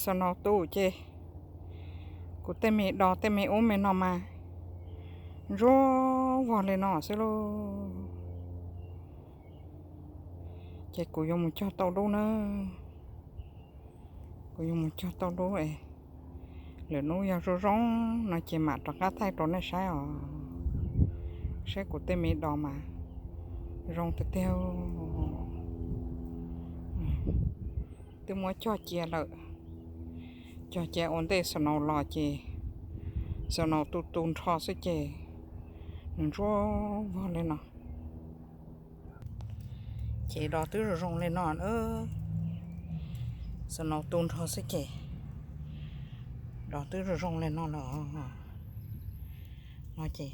Snow tu ces kuv tej me dos tej me ub me no mas ntsuab vog li no xwb lauj. Ces kuv yuav mus cog tauj dub na. Kuv yuav mus cog tauj dub es lwm hnub yog zoo zoo no ces mam rov qab thaij rau nej saib os. Saib kuv tej me dos mas zoo tiag tiag. Twb muab cog cia lawm, cog cia ua ntej snow los ces snow tu tu nrho xwb ces nws ntsuab vog li no. Ces dos twb zoo zoo li no na. Snow tu nrho xwb ces dos twb zoo zoo li no los. No ces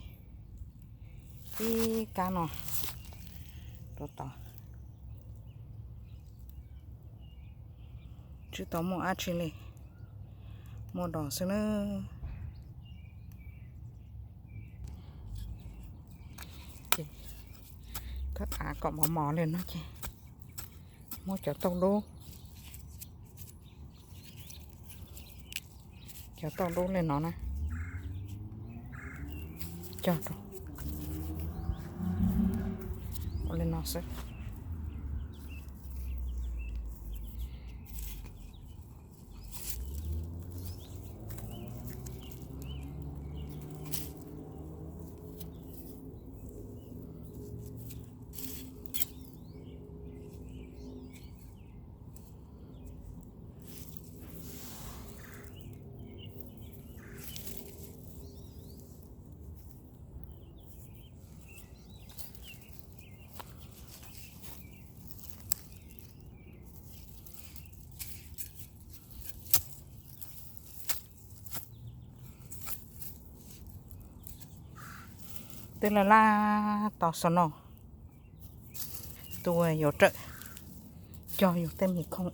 ib kab no rau tod, tsis tau muaj dab tsi li, muaj dos xwb na. Ces koj av kom mos mos li no ces muab cov tauj dub, cov tauj dub li no na, cog rau ua li no xwb. Twb laj laj tos snow tuaj yuav rawm cog yus tej me khoom.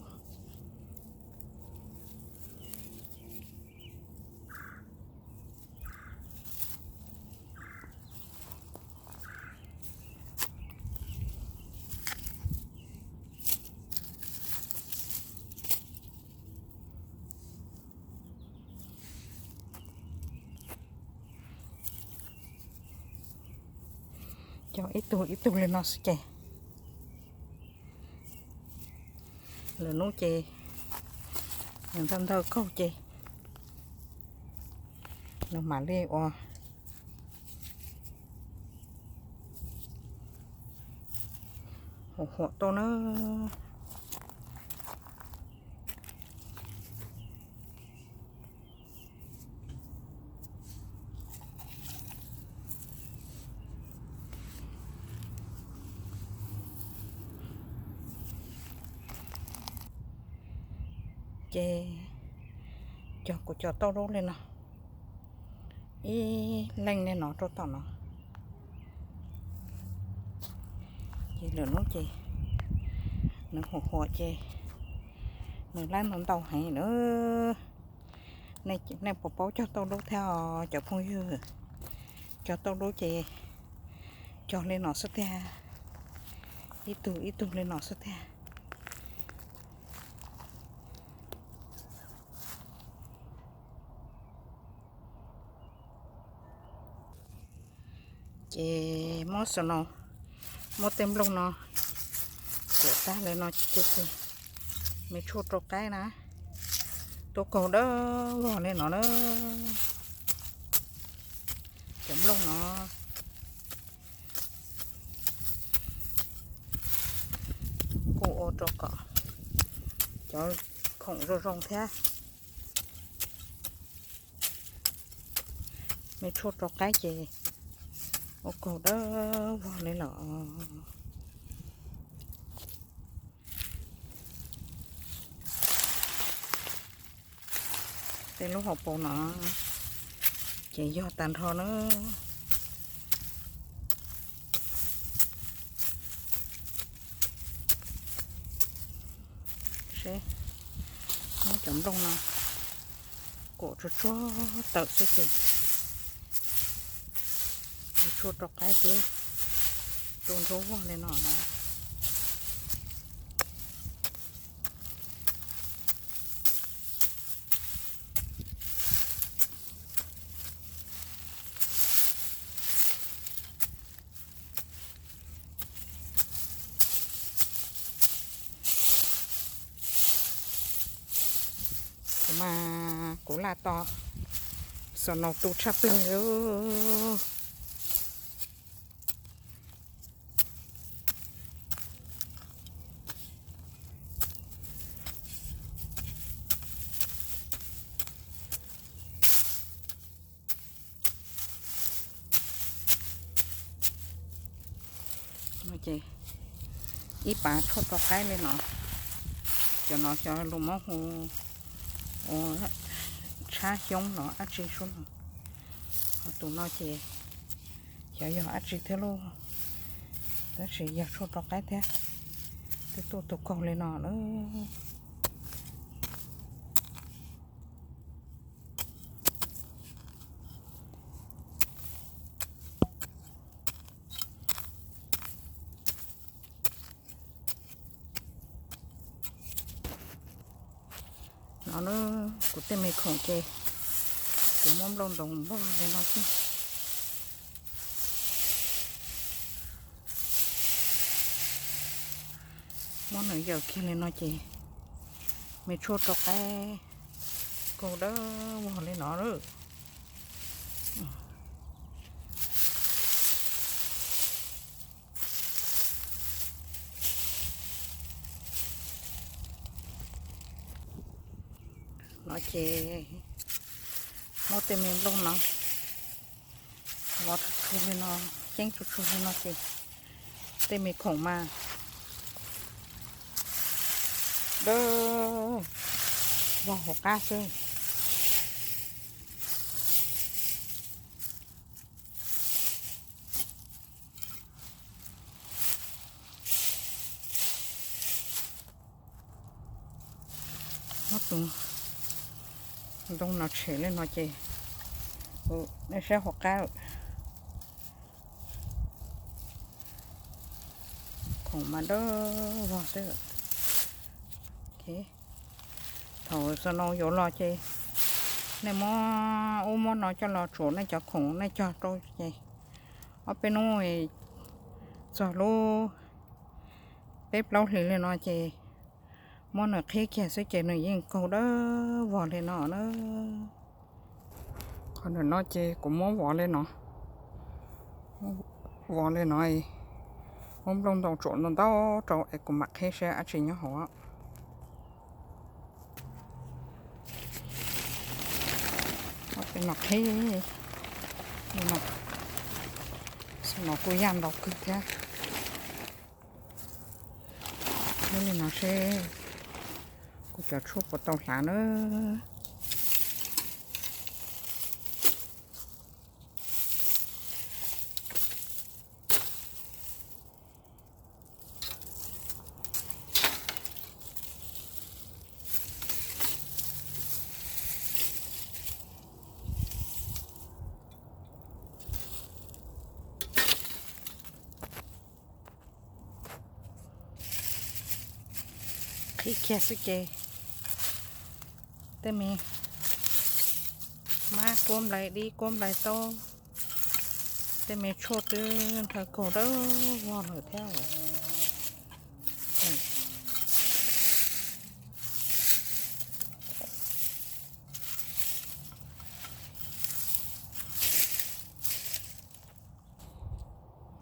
Cog ib tug ib tug li no xwb ces lwm hnub ces nws ntawj ntawj kaug ces nws mam li ua huam huam tuaj na. Ces cog kuv cov tauj dub li no, ib leej li no rau tom no. Ces lwm hnub ces nws huam huam ces nws lab ntau ntau heev na. Nej puas paub cog tauj dub thiab os cov phooj ywg? Cog tauj dub ces cog li no xwb tiag, ib tug ib tug li no xwb tiag. Ces muab snow, muab tej nplooj no kuam tag li no ces me tshuaj rau qaib na, tuaj kaug dawb vog li no na. Cov nplooj no kuj ua rau kom cov khoom zoo zoo thiab. Me tshuaj rau qaib ces ua kaug dawb vog li lawm. Tej lub hauv paus no ces yog tag nrho na. Seb, muab cov nplooj no kuam tsuag tsuag tawm xwb ces tshuaj rau qaib twb tu ntsuab vog li no na. Mas kuv laj tos snow tu tshaj plaws li. Ces ib pas tshuaj rau qaib li no, cov no xyov lus Hmoob hu ua tshab xyoob los dab tsi sub no. Ho tus no ces xyov yog dab tsi thiab lauj, tab sis yog tshuaj rau qaib thiab. Twb tuaj tus kaug li no lawm. No na, kuv tej me khoom ces kuv muab nplooj ntoos npog li no xwb. Muab nws yawm kiag li no ces me tshuaj rau qaib kaug dawb vog li no lawm. No ces muab tej me nplooj no vov tsuj tsuag li no, ceeb tsuj tsuag li no ces tej me khoom mas dawb vog hauv qab xwb. Muab tus ntoo no tshem li no ces nej saib hauv qab, khoom mas dawb vog xwb. Thaum snow yuav los ces nej muab ub muab no coj los tsuam nej cov khoom nej cog rau ces ob peb hnub txog lub peb plaub hlis li no ces muab nws qhib kiag xwb ces nws yeej kaug dawb vog li no na. Qhov ntawm no ces kuv muab vov li no, vov li no, muab nplooj ntoo tsuam ntau ntau rau es kuv mam qhib saib dab tsi nyob hauv. Qhib li no, xwb no kuj yaj ntau kawg thiab. Qhib li no seb kuv cov tshuaj puas tau hlav na. Qhib kiag xwb ces tej me mab kuab nplai dib kuab nplai taub, tej me tshuaj twb nthawv kaug dawb vog lawm thiab.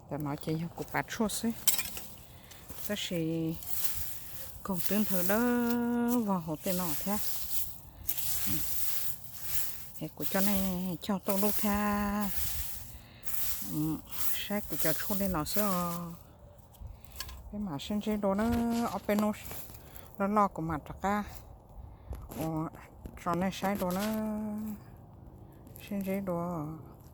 Tam no ces yog kuv pav tshuaj xwb, tab sis kaug twb nthawv dawb vog hauv tej no thiab. Es kuv coj nej cog tuaj lub thiab saib kuv cov tshuaj li no xwb os. Peb mam sib ntsib dua na, ob peb hnub loj loj kuv mam rov qab ua rau nej saib dua na. Sib ntsib dua.